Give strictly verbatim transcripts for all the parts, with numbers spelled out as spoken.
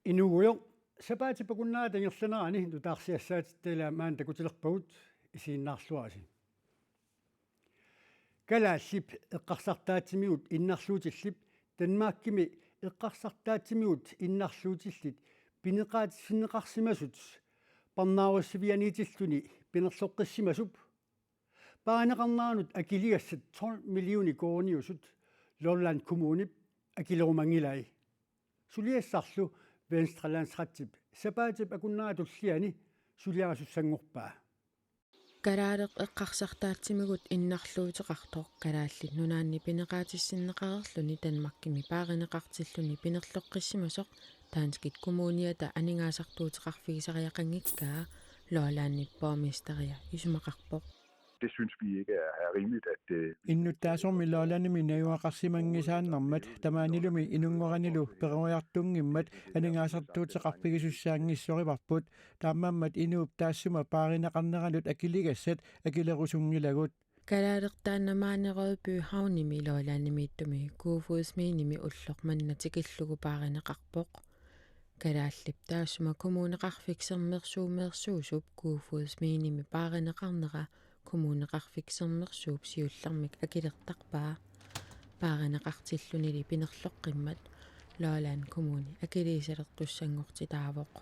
Inuugujoq, sapaatip akunnerata ingerlanerani nutaarsiassaatitta ilaa maani takutilerpagut, isiginnaarluarisi. Kalaallip eqqarsartaatsimigut innarluutillip Danmarkimi eqqarsartaatsimigut innarluutillit pineqaatissinneqarsimasut parnaarussivianiitilluni pinerloqqissimasup paarineqarneranut akiligassat tolv millioner koruuniusut Lolland Kommunip akilerumanngilai. Suliassarlu Vestre Landsrettip sapaatip akunnerata tulliani suliarisussanngorpaa. Kalaaleq eqqarsartaatsimigut innarluuteqartoq Kalaallit Nunaanni pineqaatissinneqareerluni Danmarkimi paarineqartilluni pinerloqqissimasoq danskit kommuniata aningaasartuuteqarfigisariaqanngikkaa Lollandip borgmesteria isumaqarpoq. Det synes vi ikke er, er rimeligt, at øh, vi Innuttaasormi Lollandimi najugaqarsimanngisaannarmat tamaanilumi inunngoranilu peroriartunngimmat aningaasartuuteqarfigisussaanngissorparput. Taamaammat inuup taassuma paarineqarneranut akiligassat akilerusunngilagut. Kalaaleq taanna maani Rødby Havnimi Lollandimiittumi Kofoedsminimi ulloq manna tikillugu paarineqarpoq. Kalaallip taassuma Kommuneqarfik Sermersuumeersuusup Kofoedsminimi paarineqarnera Kommuneqarfik Sermersuup siullermik akilertarpaa. Paarineqartillunili pinerloqqimmat Lolland Kommuni akiliisalertussanngortitaavoq.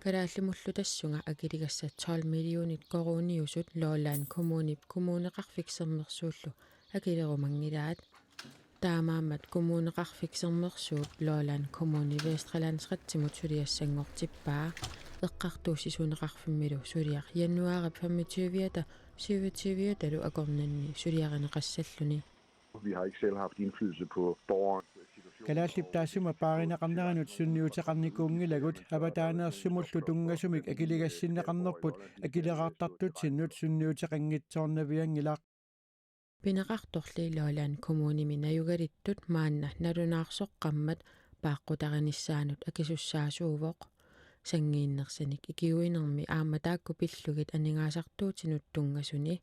Kalaallimullu tassunga akiligassat tolv millionit koruuniusut Lolland Kommunip Kommuneqarfik Sermersuullu akilerumanngilaat. Taamaammat Kommuneqarfik Sermersuup Lolland Kommuni Vestre Landsrettimut suliassanngortippaa. Eqqartuussisuuneqarfimmilu suliaq januaarip femogtyviata syvogtyviatalu akornanni suliarineqassalluni. Vi har ikke selv haft indflydelse på borgerens situation. Kalaallip taassuma paarineqarneranut sunniuteqarnikuunngilagut, avataaneersumullu tunngasumik akiligassinneqarnerput akileraartartutsinnut sunniuteqanngitsoornavianngilaq. Pineqartorli Lolland Kommunimi najugalittut maanna nalunaarsoqqammat paaqqutarinissaanut akisussaasuuvoq. Sanngiinnersanik ikiuinermi aamma taakku pillugit aningaasartuutinut tunngasuni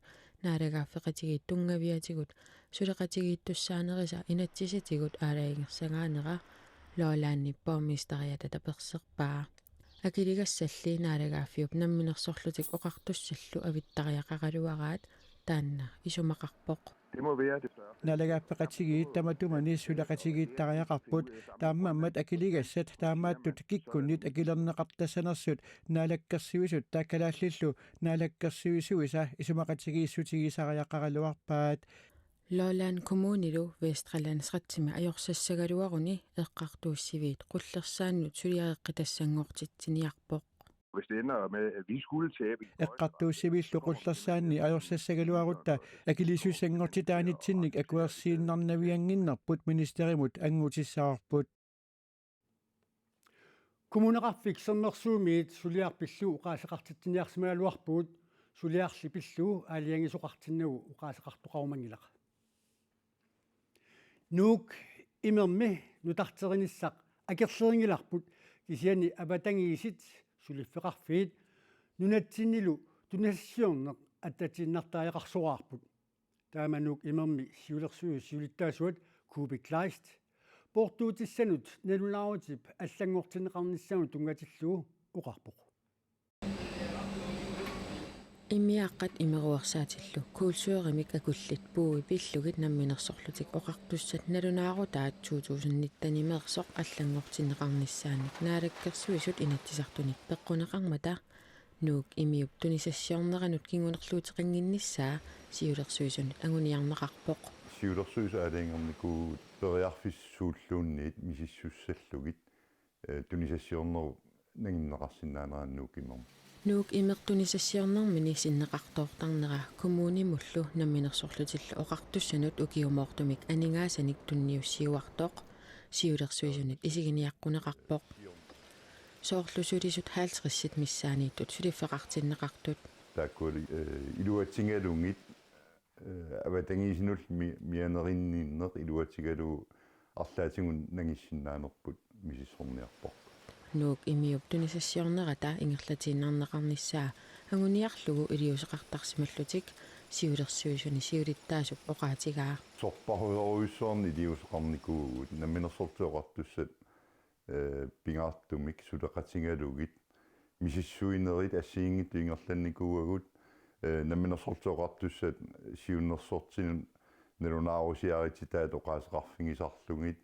naalagaaffeqatigiit tunngaviatigut suleqatigiittussaanerisa inatsisitigut aalajangersagaanera Lollandip borgmesteriata taperserpaa. Akiligassalli naalagaaffiup namminersorlutik oqartussallu avittariaqaraluaraat, taanna isumaqarpoq. Det må være det største. Naalagaaffeqatigiit tamatumani suleqatigiittariaqarput, taamaammat akiligassat taamaattut kikkunnit akilerneqartassanersut naalakkersuisutta kalaallillu naalakkersuisuisa isumaqatigiissutigisariaqaraluarpaat. Lolland Kommunilu Vestre Landsretimi ajorsassagaluaruni eqqartuussiviit qullersaannut suliareqqitassanngortitsiniarpoq. Hvis det ender med, at vi skulle tabe en Eqqartuussiviillu qullersaanni ajorsassagaluarutta akiliisussanngortitaanitsinnik akuersiinnarnaviannginnerput ministerimut angutissavarput. Kommuneqarfik Sermersuumiit suliaq pillugu oqaaseqartitsiniarsimagaluarpugut, suliarli pillugu aalajangiisoqartinnagu oqaaseqartoqarumanngilaq. Nuuk imermi nutarterinissaq akerlerinngilarput, kisianni avatangiisit suliffeqarfiit nunatsinnilu tunisassiorneq attatiinnartariaqarsoraarput. Taama Nuuk imermi siulersuisut siulittaasuat Kuupik Kleist poortuutissanut nalunaarutip allanngortinneqarnissaanut tunngatillugu oqarpoq. Immiaaqqat imeruersaatillu kulturimik akullit puui pillugit namminersorlutik oqartussat nalunaarutaat to tusind nitten-imeersoq allanngortinneqarnissaannik Naalakkersuisut Inatsisartunit peqquneqarmata Nuuk imiup tunisassiorneranut kingunerluuteqannginnissaa siulersuisunit anguniarneqarpoq. Siulersuisut aalajangernikuuvugut periarfissat suulluunniit misissussallugit, eh, tunisassiornerup nanginneqarsinnaanera Nuuk imermi. Nuuk imeq tunisassiornermini sinneqartoortarnera kommunimullu namminersorlutillu oqartussanut ukiumoortumik aningaasanik tunniussiuartoq siulersuisunit isiginiaqquneqarpoq. Soorlu sulisut halvtredsit missaanniittut suliffeqartinneqartut. Taakkuli, eh, iluatsigalugit, eh, avatangiisinullu mi-, mianerinninneq iluatsigalugu arlaatigut nangissinnaanerput misissorniarpoq. Nuuk imiup tunisassiornerata ingerlatiinnarneqarnissaa anguniarlugu iliuuseqartarsimallutik siulersuisuni siulittaasup oqaatigaa. Sorpassuarujussuarnik iliuuseqarnikuuvugut, Namminersorlutik Oqartussat, eh, pingaartumik suleqatigalugit misissuinerit assigiinngitsut ingerlannikuuagut, eh, Namminersorlutik Oqartussat siunnersortinut nalunaarusiarititai oqaaseqarfigisarlugit,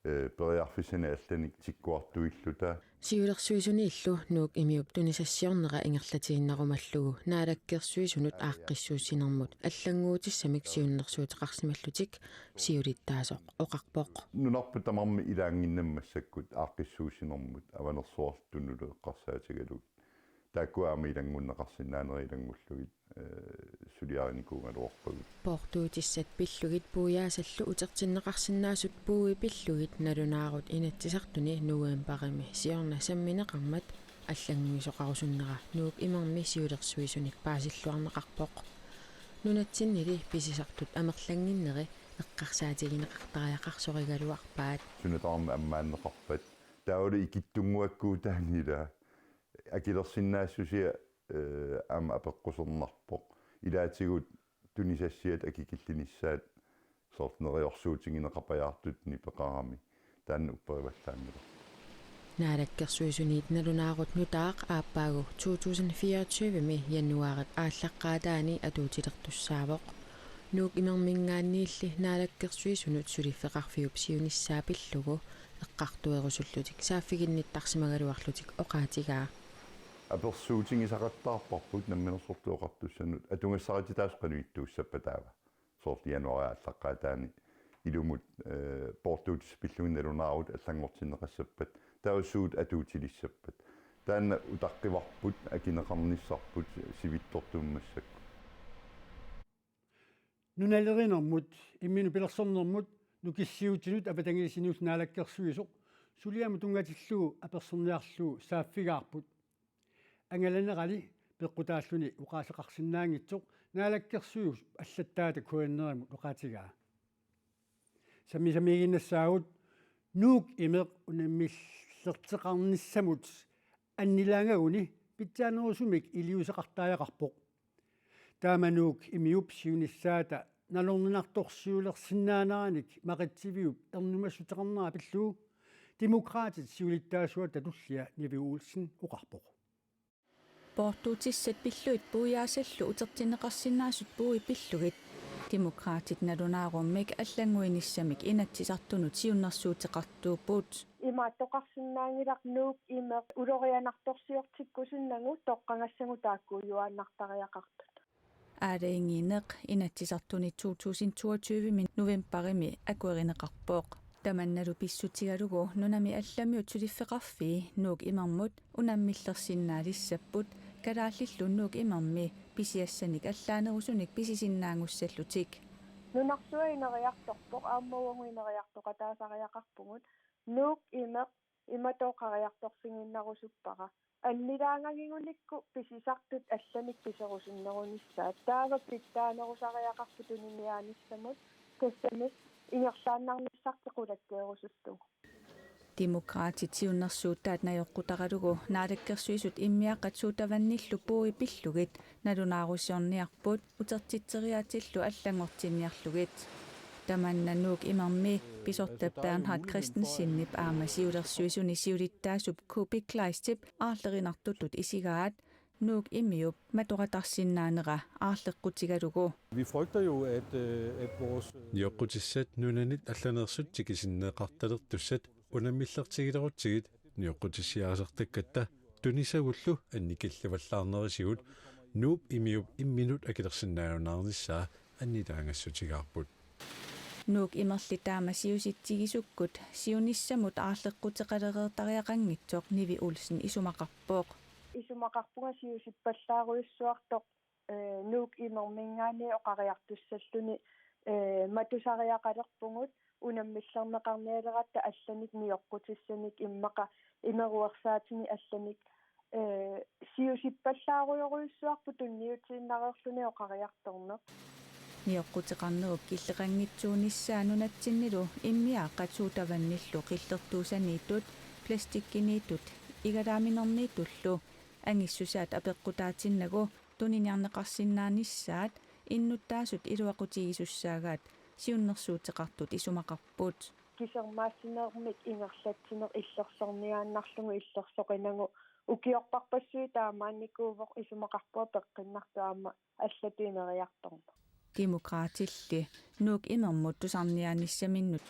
eh, periarfissanik allanik tikkuartuilluta. Siulersuisuniillu Nuuk Imiup tunisassiornera ingerlatiinnarumallugu Naalakkersuisunut aaqqissuussinermut allannguutissamik siunnersuuteqarsimallutik siulittaasoq oqarpoq. Nunarput tamarmik ilaannginnami massakkut aaqqissuussinermut avanersuartunullu eqqarsaatigalugit. Taakkua aamma ilanngunneqarsinnaanerat ilanngullugit, eh, suliarinikuugaluarpagut. Poortuutissat pillugit puiaasallu utertinneqarsinnaasut puui pillugit nalunaarut Inatsisartuni novembarimi siorna sammineqarmat allannguisoqarusunnera Nuuk Imermi siulersuisunik paasilluarneqarpoq. Nunatsinnili pisisartut amerlannginneri eqqarsaatigineqartariaqarsorigaluarpaat. Suna tamarmi ammaanneqarpat. Taavalu ikittunnguakkuutaanni ila akilersinnaassusia, eh, aamma apeqqusernarpoq. Ilaatigut tunisassiat akikillinissaat soorlu neriorsuutigineqapajaartut nipeqarami. Taanna upperivallaanngilarput. Naalakkersuisuniit nalunaarut nutaaq aappaagu to tusind fireogtyve-mi januaarip aallaqqaataani atuutilertussaavoq. Nuuk Imerminngaanniilli Naalakkersuisunut suliffeqarfiup siunissaa pillugu eqqartuerusullutik saaffiginnittarsimagaluarlutik oqaatigaa. Apersuutigisaqattaarparput Namminersorlutik Oqartussanut atugassarititaasut qanoq ittuussappat taava. Soorlu januaarip aallaqqaataani ilumut, eh, poortuutissat pillugit nalunaarut allanngortinneqassappat, taava suut atuutilissappat. Taanna utaqqivarput, akineqarnissarput sivitsortumik massakkut. Nunalerinermut, imminut pilersornermut, nukissiuutinut avatangiisinut Naalakkersuisoq suliamut tunngatillugu apersorniarlugu saaffigaarput. Angalanerali peqqutaalluni oqaaseqarsinnaanngitsoq Naalakkersuisut allattaata K N R-imut oqaatigaa. Sammisamiiginnassaagut Nuuk Imeq unammillerteqarnissamut annilaangaguni pitsaanerusumik iliuuseqartariaqarpoq. Taama Nuuk Imiup siunissaata nalorninartorsiulersinnaaneranik Maqitsiviup ernumassuteqarnera pillugu Demokraatit siulittaasuata tullia Nivi Olsen oqarpoq. Poortuutissat pillugit puiaasallu utertinneqarsinnaasut puui pillugit Demokraatit nalunaarummik allannguinissamik Inatsisartunut siunnersuuteqartuupput. Imaattoqarsinnaanngilaq Nuuk Imeq ulorianartorsiortikkusunnagu toqqagassagut taakkuujuaannartariaqartut. Aalajangiineq Inatsisartuni to tusind toogtyve-mi novembarimi akuerineqarpoq. Tamannalu pissutigalugu nunami allamiut suliffeqarfii Nuuk Imermut unammillersinnaalissapput, kalaallillu Nuuk Imermi pisiassanik allaanerusunik pisisinnaanngussallutik. Nunarsuaq ineriartorpoq, aamma uagut ineriartoqataasariaqarpugut. Nuuk Imeq imatut oqariartorfigiinnarusuppara. Annilaangagigunikku pisisartut allanik piserusunnerunissaat. Taava pitsaanerusariaqarpoq tuniniaanissamut, tassami ingerlaannarnissartik qulakkeerusullugu. Demokraatit siunnersuutaat najoqqutaralugu Naalakkersuisut immiaaqqat suut tavannillu puui pillugit nalunaarusiorniarput utertitseriaatsillu allanngortinniarlugit. Tamanna Nuuk Imermi pisortap Bernhard Christensenip aamma siulersuisuni siulittaasup Kuupik Kleistip aarlerinartutut isigaat Nuuk Imiup matoqatarsinnaanera aarleqqutigalugu. Vi frygter jo, at, øh, at vores, øh, Nioqqutissat nunanit allaneersut tikisinneeqartalertussat unammillertigilerutsigit nioqqutissiarisartakkatta tunisagullu annikillivallaarnerisigut Nuuk Imiup imminut akilersinnaajunaarnissaa annilaangassutigaarput. Nuuk Imerli taama siusitsigisukkut siunissamut aarleqquteqalereertariaqanngitsoq Nivi Olsen isumaqarpoq. Isumaqarpunga siusippallaarujussuartoq, eh, Nuuk Imerminngaanniit oqariartussalluni, eh, matusariaqalerpugut unammillerneqarnialeratta allanik nioqqutissanik immaqa imeruersaatinik allanik, eh, siusippallaarujorujussuarput tunniutiinnareerluni oqariartorneq. Nioqquteqarnerup killeqanngitsuunissaa nunatsinnilu immiaaqqat suut tavannillu qillertuusaniittut, plastikkiniittut, igalaaminerniittullu angissusaat apeqqutaatinnagu tuniniarneqarsinnaanissaat innuttaasut iluaqutigisussaagaat siunnersuuteqartut isumaqarput. Kisermaassinermik ingerlatsineq illersorniaannarlugu illersoqinagu ukiorparpassuit taamaannikuuvoq isumaqarpunga peqqinnartoq aamma allatut ineriartorneq. Demokraatilli Nuuk imermut tusarniaanissaminnut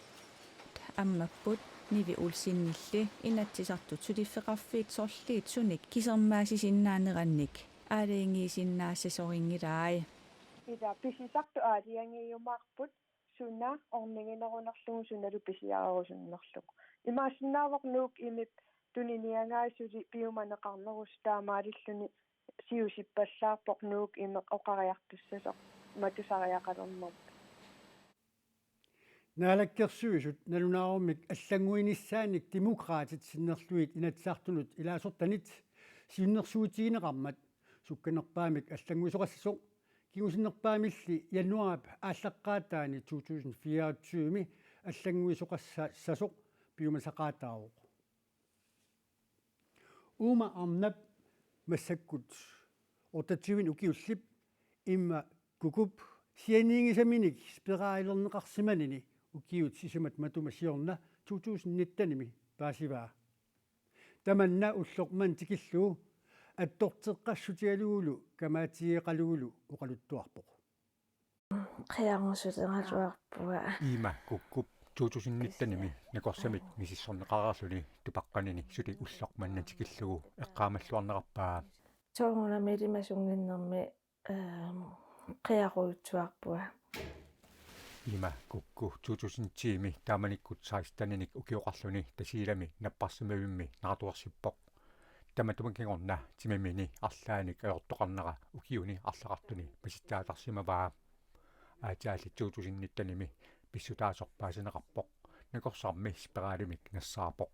ammapput Nivi Olsenilli Inatsisartut suliffeqarfiit sorliit sunik kisermaassisinnaanerannik aalajangiisinnaassasorinngilaat. Ila pisisartut aalajangiumaarput suna orniginerunerlugu sunalu pisiarerusunnerlugu. Imaassinnaavoq Nuuk imip tuniniagai suli piumaneqarnerusut taamaalilluni siusippallaarpoq Nuuk imeq oqariartussasoq matusariaqalernermi. Naalakkersuisut nalunaarummik allannguinissaanik Demokraatit sinnerlugit Inatsisartunut ilaasortanit siunnersuutigineqarmat sukkanerpaamik allannguisoqassasoq kingusinnerpaamilli januaarip aallaqqaataani to tusind fireogtyve allannguisoqassassasoq piumasaqaataavoq. Uuma arnap massakkut otteogtyve ukiullip Imma Kukup sianiigisaminik spiralerneqarsimanini ukiut sisamat matuma siorna to tusind nittenimi paasivaa. Tamanna ulloq manna tikillugu attorteqqassutigalugulu kamaatigeqalugulu oqaluttuarpoq. Qiarusuleraluarpunga. Iima Kukkup to tusind nittenimi nakorsamik misissorneqareerluni tupaqqanini suli ulloq manna tikillugu eqqaamalluarnerarpaa. Soorunami ilimasunnginnermi, ehm, qiarujuttuarpunga. Iima Kukku to tusind ti-mi taamanikkut seksteninik ukioqarluni Tasiilami napparsimmavimmi naartuersippoq. Tamatuma kingorna timimini arlaannik ajortoqarnera ukiuni arlaqartuni misittaatarsimavaa. Aatsaali to tusind nittenimi pissutaasoq paasineqarpoq. Nakorsarmi spiralimik nassaarpoq.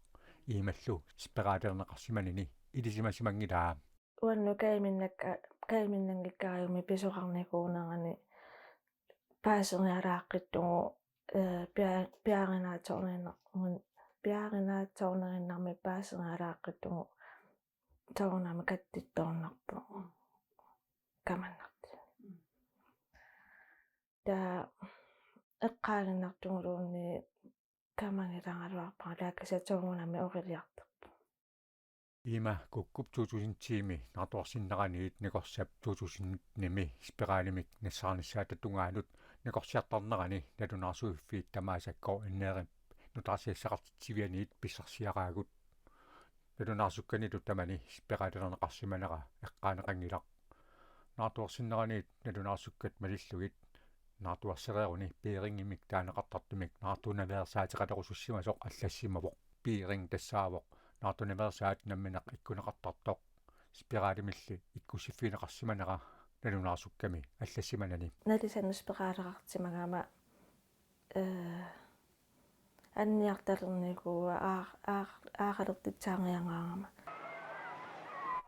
Iimallu spiralerneqarsimanini ilisimasimanngilaat. Uannut kajuminnakka-, kajuminnanngikkariummi pisoqarnikuunerani paasinialaaqqittugu, eh, pia-, piaarinaatsoornerinnar-, mun-, piaarinaatsoornerinnarmik paasinialaaqqittugu soorunami kattittoornarpoq kamannartumik. Taava eqqaaginnartuguluunniit kamanngilaaraluarpara, taava kisianni soorunami oriliartorpoq. Iima Kukkup to tusind ti-mi naartuersinneraniit nakorsap to tusind nittenimi spiralimik nassaarnissaata tungaanut nakorsiartarnerani nalunaarsuiffiit tamaasa K N R-ip nutaarsiassaqartitsivianiit pissarsiaraagut. Nalunaarsukkanillu tamani spiralerneqarsimanera eqqaaneqanngilaq. Naartuersinneraniit nalunaarsukkat malillugit naartuersereeruni bearingimik taaneqartartumik naartunaveersaateqalerusussimasoq allassimavoq. Bearing tassaavoq naartunaveersaat nammineq ikkuneqartartoq spiralimilli ikkussiffigineqarsimanera nalunaarsukkami allassimanani. Nalisanut spiraleqarsimagama, eh, anniartalernikuuara aa-, aa-, aaqalertussaannginnama.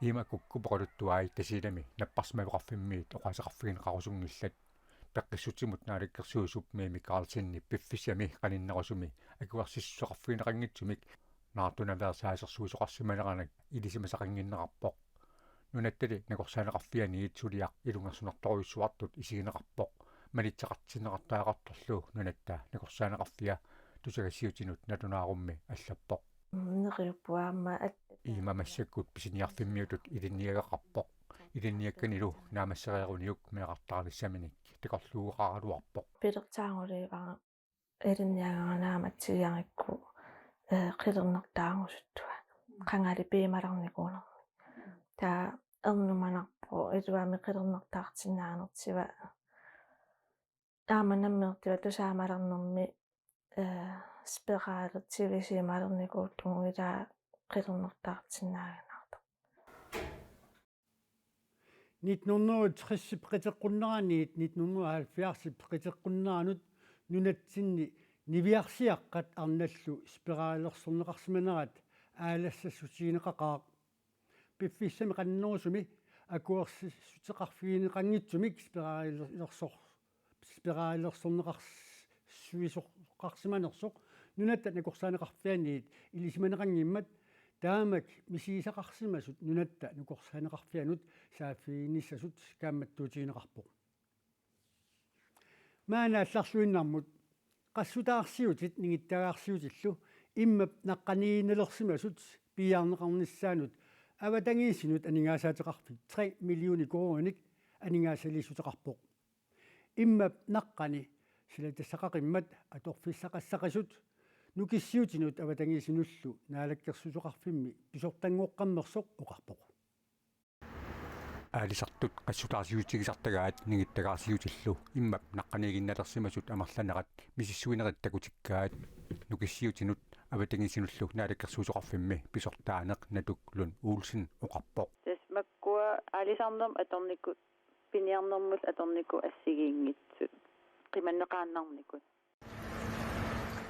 Iima Kukkup oqaluttuai Tasiilami napparsimmaveqarfimmiit oqaaseqarfigineqarusunngillat. Peqqissutsimut naalakkersuisup Mimi Karlsenip piffissami qaninnerusumi akuersissuseqarfigineqanngitsumik naartunaveersaasersuisoqarsimaneranik ilisimasaqannginnerarpoq. Nunattali Nakorsaaneqarfianiit suliaq ilungersunartorujussuartut isigineqarpoq. Malitseqartinneqartariaqartorlu Nunatta Nakorsaaneqarfia tusagassiutinut nalunaarummi allappoq. Neriuppunga aamma at- Iima massakkut pisiniarfimmiutut ilinniagaqarpoq. Ilinniakkanilu naammassereeruniuk meerartaarnissaminik takorluugaqaraluarpoq. Pilersaarulivara ilinniagara naammassigaangakkit, eh, qilernertaarusuttunga. Qangali piumalarnikuunermi. Taava ernumanarpoq iluamik qilernertaartinnaanertigut. Aamma namminertigut tusaamalernermi, eh, spiralit sivisuumalernikuullugu ilaa qilernertaartinnaaginnartoq. Nitten hundrede og tres-ip qiteqqunneraniit nitten hundrede og halvfjerds-ip qiteqqunneranut nunatsinni niviarsiaqqat arnallu spiralersorneqarsimanerat aalassassutigineqaqaaq. Piffissami qaninnerusumi akuersissuteqarfigineqanngitsumik spiralersoq-, spiralersorneqars-, suisoqarsimanersoq Nunatta Nakorsaaneqarfianiit ilisimaneqanngimmat taamak misigisaqarsimasut Nunatta Nakorsaaneqarfianut saaffiginnissasut kaammattuutigineqarpoq. Maani aallarluinnarmut qassutaarsiutit ningittagaarsiutillu immap naqqaniiginnalersimasut piiarneqarnissaannut avatangiisinut aningaasaateqarfik tre millioner koruuninik aningaasaliissuteqarpoq. Immap naqqani silatassaqaqimmat atorfissaqassaqisut nukissiutinut avatangiisinullu Naalakkersuisoqarfimmi pisortanngoqqammersoq oqarpoq. Aalisartut qassutaarsiutigisartagaat ningittagaarsiutillu immap naqqaniiginnalersimasut amerlanerat misissuinerit takutikkaat nukissiutinut avatangiisinullu Naalakkersuisoqarfimmi pisortaaneq Natuk Lund Olsen oqarpoq. Tassa makkua aalisarnermut atornikut piniarnermullu atornikut assigiinngitsut qimanneqaannarnikut.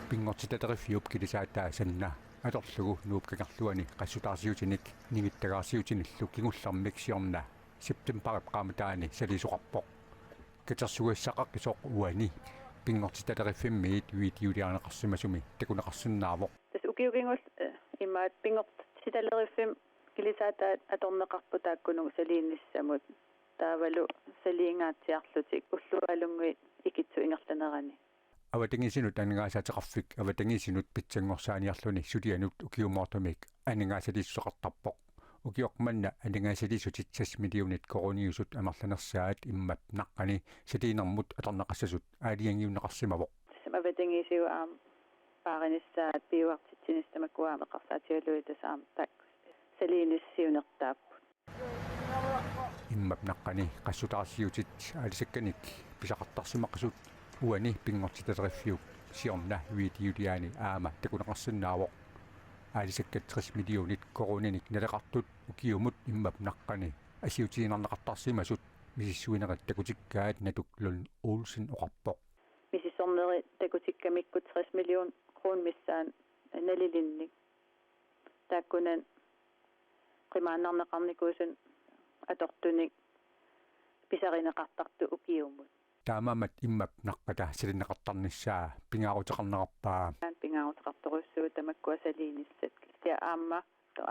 Pinngortitaleriffiup kilisaataa Sanna atorlugu Nuup Kangerluani qassutaarsiutinik ningittagaarsiutinillu kingullermik siorna septembarip qaammataani saliisoqarpoq. Katersugassaqaqqisoq uani Pinngortitaleruffimmiit videoliarneqarsimasumi takuneqarsinnaavoq. Tassa ukiut kingulliit, eh, imaat Pinngortitaleriffiup kilisaataa atorneqarpoq taakkununnga saliinissamut. Taavalu saliingaatsiarlutik ullualunnguit ikitsut ingerlanerani. Avatangiisinut aningaasaateqarfik avatangiisinut pitsanngorsaaniarluni sulianut ukiumoortumik aningaasaliissuteqartarpoq. Ukioq manna aningaasaliissutit seks millionit koruuniusut amerlanersaat immap naqqani saliinermut atorneqassasut aalajangiunneqarsimavoq. Tassa avatangiisigut aamma paarinissaat piuartitsinissaq tamakkua aamma eqqarsaatigalugit tassa aamma taakku saliinissat siunertaapput. Immap naqqani qassutaarsiutit aalisakkanik pisaqartarsimaqisut uani Pinngortitaleriffiup siorna videoliaani aamma takuneqarsinnaavoq. Aalisakkat tres millionit koruuninik naleqartut ukiumut immap naqqani assiutiinnarneqartarsimasut misissuinerit takutikkaat Natuk Lund Olsen oqarpoq. Misissornerit takutikkamikkut tres million koruunit missaanni nalilinnik. Taakkunani qimaannarneqarnikuusunik atortunik pisarineqartartut ukiumut. Taamaammat immap naqqata salineqartarnissaa pingaaruteqarnerarpaa. Pingaaruteqartorujussuuvoq tamakkua saliinissat. Kisianni aamma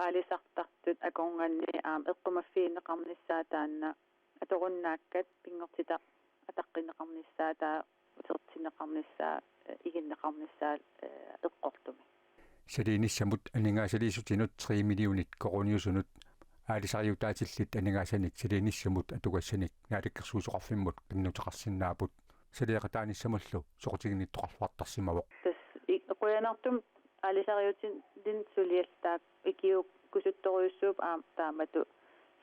aalisartartut akornanni aamma eqqumaffigineqarnissaat taanna atorunnaakkat pinngortitaq ataqqinneqarnissaa taava utertinneqarnissaa, eh, iginneqarnissaa, eh, eqqortumik. Saliinissamut aningaasaliissutinut tre millionit koruuniusunut aalisariutaatillit aningaasanik saliinissamut atugassanik Naalakkersuisoqarfimmut qinnuteqarsinnaapput. Saliaqataanissamullu soqutiginnittoqarluartarsimavoq. Tassa i-, qujanartumik aalisariutinut sulialluta taakku ikiuukkusuttorujussuupput aamma taamatut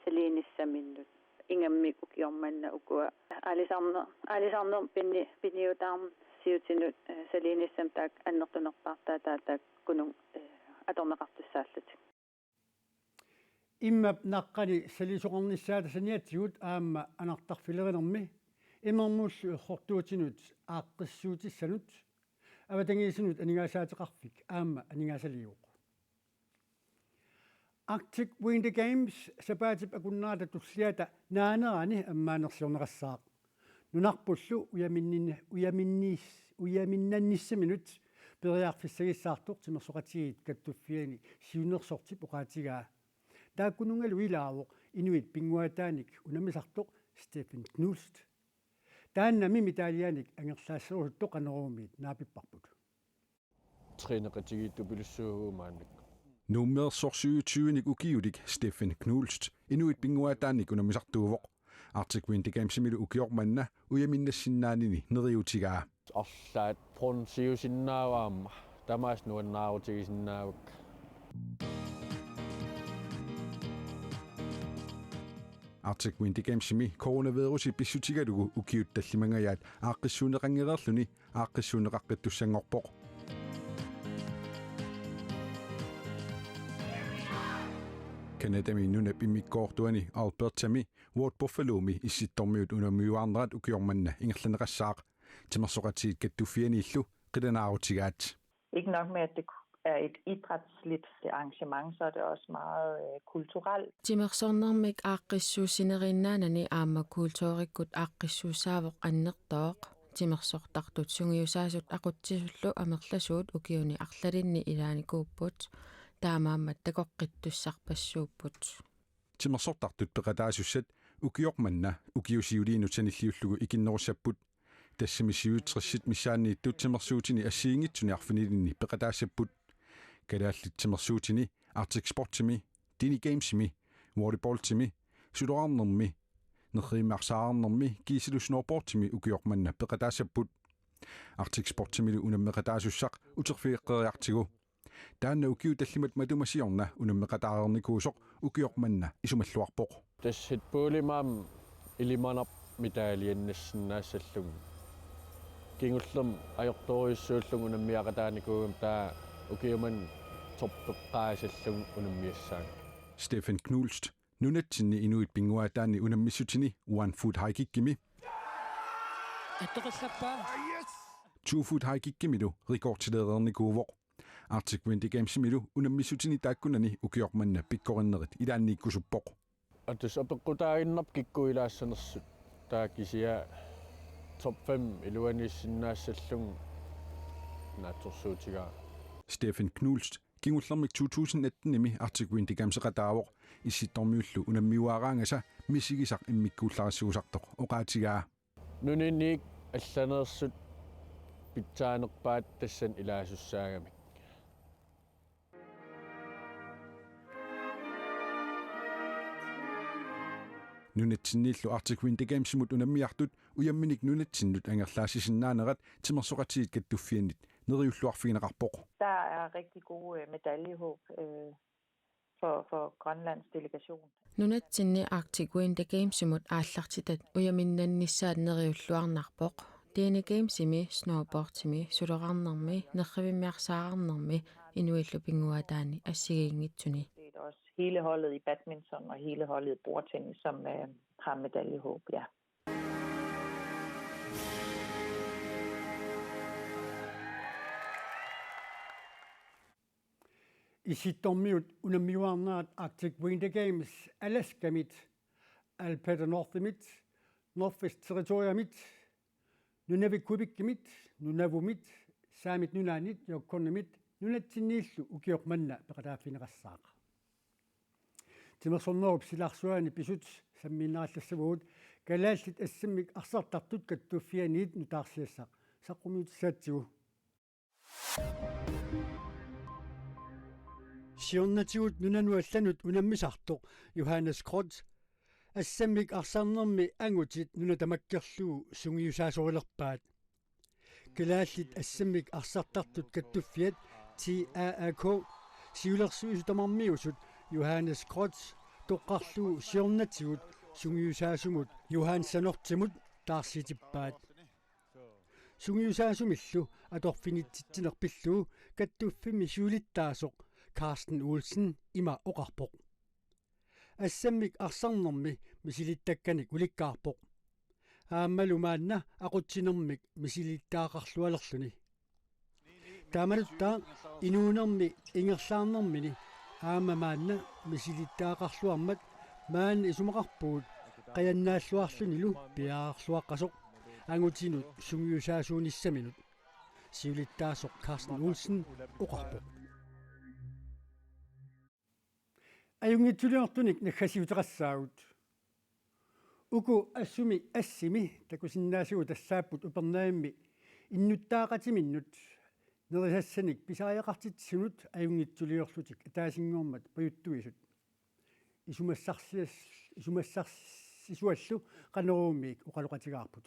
saliinissaminnut. Ingammik ukioq manna ukua aalisarner-, aalisarnermut pini-, piniutaarsiutinut, eh, saliinissamut taakku annertunerpaartaat taakkununnga, eh, atorneqartussaallutik. Immap naqqani saliisoqarnissaata saniatigut aamma anartarfilerinermi imermullu errortuutinut aaqqissuutissanut avatangiisinut aningaasaateqarfik aamma aningaasaliivoq. Arctic Winter Games sapaatip akunnerata tulliata naanerani ammaanersiorneqassaaq. Nunarpullu ujaminnin-, ujaminnis-, ujaminnannissaminut periarfissagissaartoq timersoqatigiit kattuffianni siunnersortip oqaatigaa. Taakkununngalu ilaavoq inuit pinnguaataanik unammisartoq Steffen Knust. Taannami medaljanik angerlaasserusuttoq Qanoroormiit naapipparput. Træneqatigiittupilussuuvugut maannakkut. Nuummeersoq syvogtyvenik ukiulik Steffen Knust inuit pinnguaataanik unammisartuuvoq. Arctic Winter Gamesimilu ukioq manna ujaminnassinnaanerani neriuutigaa. Arlaat bronziusinnaavoq aamma. Tamaasa nuannaarutigisinnaavat. Arctic Winter Gamesimi coronavirusi pissutigalugu ukiut tallimangajaat aaqqissuunneqanngereerluni aaqqissuunneqaqqittussanngorpoq. Canadami nunap immikkoortuani Albertami Ward Buffalomi Issittormiut unammiuaarnerat ukioq manna ingerlanneqassaaq. Timersoqatigiit kattuffianniillu qilanaarutigaat. Ikke nok med, at det er et idrætsligt arrangement, så er det også meget, øh, kulturelt. Timersornermik aaqqissuussineriinnaanani aamma kulturikkut aaqqissuussaavoq annertooq. Timersortartut sungiusaasut aqutsisullu amerlasuut ukiuni arlalinni ilaanikuupput. Taamaammat takoqqittussarpassuupput. Timersortartut peqataasussat ukioq manna ukiut siuliinut sanilliullugu ikinnerussapput. Tassami syvogtressit missaanniittut timersuutini assigiinngitsuni arfinilinni peqataassapput. Kalaallit timersuutini Arctic Sportsimi, Dene Gamesimi, volleyballimi, suloraarnermi, nerrivimmi arsaarnermi kiisalu snowboardimi ukioq manna peqataassapput. Arctic Sportsimilu unammeqataasussaq uterfigeqqeriartigu. Taanna ukiut tallimat matuma siorna unammeqataareernikuusoq ukioq manna isumalluarpoq. Tassa Red Bullimut aamma ilimanarpoq medaljennissinnaassallugu. Kingullermik ajortorujussuullunga unammeqataanikuugama taava ukiut manna toppeqqaassallugu unammiassaanga. Stefan Knust, nunatsinni inuit pinnguaataanni unammissutini one foot high kickimi, Attoqallappaa. Two foot high kickimilu rekordileereernikuuvoq. Arctic Winter Gamesimilu unammissutini taakkunani ukioq manna pikkorinnerit ilaanniikkusuppoq. Atus apeqqutaaginnarpoq kikkut ilaassanersut. Taava kisianni top fem iluaniissinnaassallugu naatsorsuutigaara. Stefan Knust kingullermik to tusind attenimi Arctic Winter Gamesseqataavoq, Issittormiullu unammiuaaraangasa misigisaq immikkuullarissagusartoq oqaatigaa. Nunanit allaneersut pitsaanerpaat tassani ilaasussaagamik. Nunatsinniillu Arctic Winter Gamesimut unammiartut ujamminik nunatsinnut angerlaassisinnaanerat timersoqatigiit kattuffiannit neriulluarfigineqarpoq. Der er rigtig gode, øh, medaljehåb, øh, for, for Grønlands delegation. Nunatsinni Arctic Winter Gamesimut aallartitat ujaminnannissaat neriulluarnarpoq. Dene Gamesimi, snowboardimi, suloraarnermi, nerrivimmi arsaarnermi inuillu pinnguaataanni assigiinngitsuni. Det er også hele holdet i badminton og hele holdet i bordtennis, som, øh, har medaljehåb, ja. Issittormiut unammiuaarnerat Arctic Winter Games Alaskamit, Alberta Northimit, Northwest Territoriamit, Nunavik Quebecimit, Nunavumit, Saamit Nunaannit, Yukonnimit nunatsinniillu ukioq manna peqataaffigineqassaaq. Timersornerup silarsuani pisut sammiinnarallassavugut Kalaallit assammik arsartartut kattuffianniit nutaarsiassaq. Saqqummiutissaatsigut. Siornatigut nunanut allanut unammisartoq Johannes Krotz assammik arsarnermi angutit nuna tamakkerlugu sungiusaasorilerpaat. Kalaallit assammik arsartartut kattuffiat T A A K siulersuisut tamarmiusut Johannes Krotz toqqarlugu siornatigut sungiusaasumut Johan Sanortimut taarsiitippaat. Sungiusaasumillu atorfinitsitsineq pillugu kattuffimmi siulittaasoq Carsten Olsen ima oqarpoq: Assammik arsarnermi misilittakkanik ulikkaarpoq. Aammalu maanna aqutsinermik misilittagaqarlualerluni. Taamaluttaaq inuunermi ingerlaarnermini aamma maanna misilittagaqarluarmat maanna isumaqarpugut qajannaalluarlunilu piareerluaqqasoq angutinut sungiusaasuunissaminut, siulittaasoq Carsten Olsen oqarpoq. Ajunngitsuliortunik naggasiuteqassaagut. Uku assumi assimi takusinnaasut tassaapput Upernavimmi innuttaaqatiminnut nerisassanik pisariaqartitsisunut ajunngitsuliorlutik ataasinngormat pajuttuisut isumassarsias-, isumassarsisuallu Qanoruumiik oqaloqatigaarput.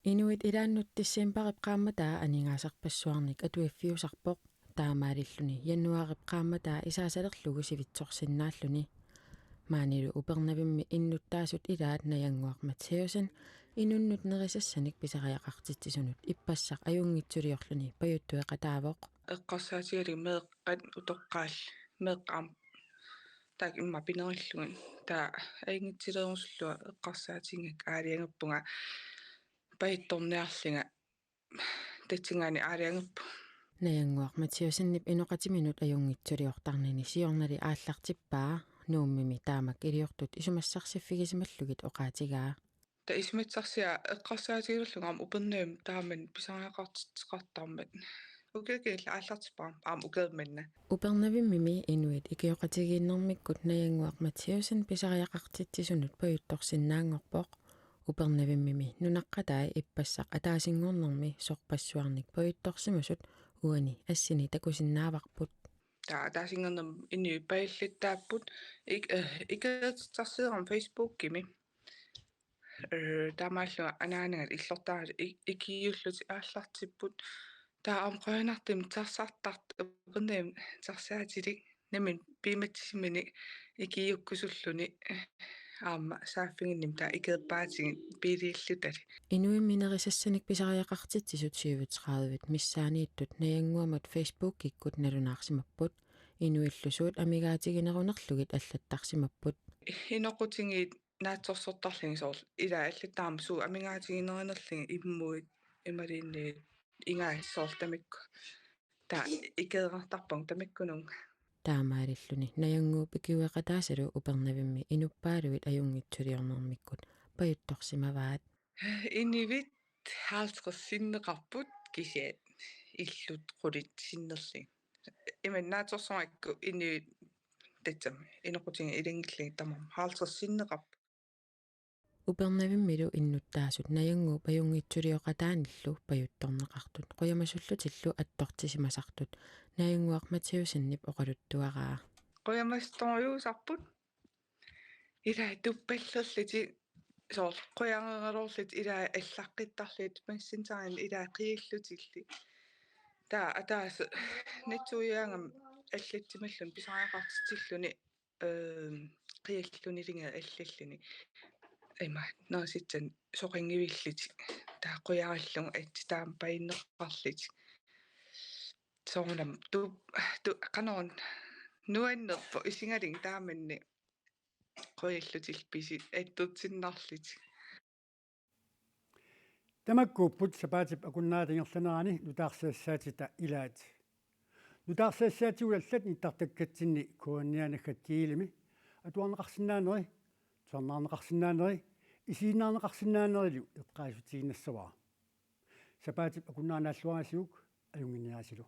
Inuit ilaannut decembarip qaammataa aningaasarpassuarnik atuiffiusarpoq, taamaalilluni januaarip qaammataa isaasalerlugu sivitsorsinnaalluni. Maanilu Upernavimmi innuttaasut ilaat Najannguaq Matthæussen inunnut nerisassanik pisariaqartitsisunut ippassaq ajunngitsuliorluni pajuttueqataavoq. Eqqarsaatigalugu meeqqat utoqqaat, meeqqat aamma taakku immaqa pinerillugit. Taava ajunngitsuliorlunga eqqarsaatigigakku aalajangerpunga pajuttorniarlunga, tassanngaanniit aalajangerpunga. Najannguaq Matthæussenip inoqatiminut ajunngitsuliortarnini siornali aallartippaa, Nuummimi taamak iliortut isumassarsiffigisimallugu oqaatigaa. Taava isumassarsiaq eqqarsaatigalugu aamma Upernavimmi taamani pisariaqartitseqartarmat. Ukiukkut aallartippara aamma ukioq manna. Upernavimmimi inuit ikioqatigiinnermikkut Najannguaq Matthæussen pisariaqartitsisunut pajuttorsinnaanngorpoq. Upernavimmimi nunaqqatai ippassaq ataasinngornermi sorpassuarnik pajuttorsimasut uani assini takusinnaavarput. Taava ataasinngornermi inuit pajallittaapput ik-, eh, ikertitsarsiorama Facebookimi. Eh, taamaallu anaanaga illortaat ik-, ikiullutik aallartipput. Taava aamma qujanartumik tassartart Upernavimmi tassaatilik nammineq piumatsissuminik ikiukkusulluni aamma saaffiginnimmi taava ikerpaatigipput biiliillutali. Inuimmi nerisassanik pisariaqartitsisut syvogtredive missaaniittut Najannguamut Facebookikkut nalunaarsimapput. Inuillu suut amigaatiginerunerlugit allattarsimapput. Inoqutigiit naatsorsortarlugit soorlu ilaa allattaarmat suut amigaatiginerinerlugit immuit imaluunniit ingaat soorlu tamikku. Taava ikeerartarpunga tamakkununnga. Taamaalilluni Najannguup ikiueqataasalu Upernavimmi inuppaaluit ajunngitsuliornermikkut pajuttorsimavaat. Inuit halvtreds sinneqarput kisiat illut qulit sinnerlugit. Ima naatsorsorigakku inuit tassami inoqutigiit ilanngullugu tamarmik halvtreds sinneqarput. Upernavimmilu innuttaasut Najannguup ajunngitsulioqataanillu pajuttorneqartut qujamasullutillu attortisimasartut Najannguaq Mathæussenip oqaluttuaraa. Qujamasorujussuusarput. Ilaa tuppallerlutik soorlu qujareeraluarlutik ilaa allaqqittarlutik Messengerimi ilaa qiallutillu. Taava ataaseq natsuiaangami allatsimalluni pisariaqartitsilluni, eh, qiallunilinga allalluni. Ima nerisassanik soqanngivillutik. Taava qujarallugu atsit taama pajunneqarlutik. Soorunami tu, tu, qanoruna nuannerpoq isigalugu taamannak qujallutillu pisut attortinnarlutik. Tamakkuupput sapaatip akunnerata ingerlanerani nutaarsiassaatita ilaat. Nutaarsiassaatigut allat nittartakkatsinni KNR-naggat gl-imi atuarneqarsinnaaneri, tusarnaarneqarsinnaaneri, isiginnaarneqarsinnaanerilu eqqaasitsissutigiinnassavara. Sapaatip akunnerata naalluarisiuk ajunnginnerisilu.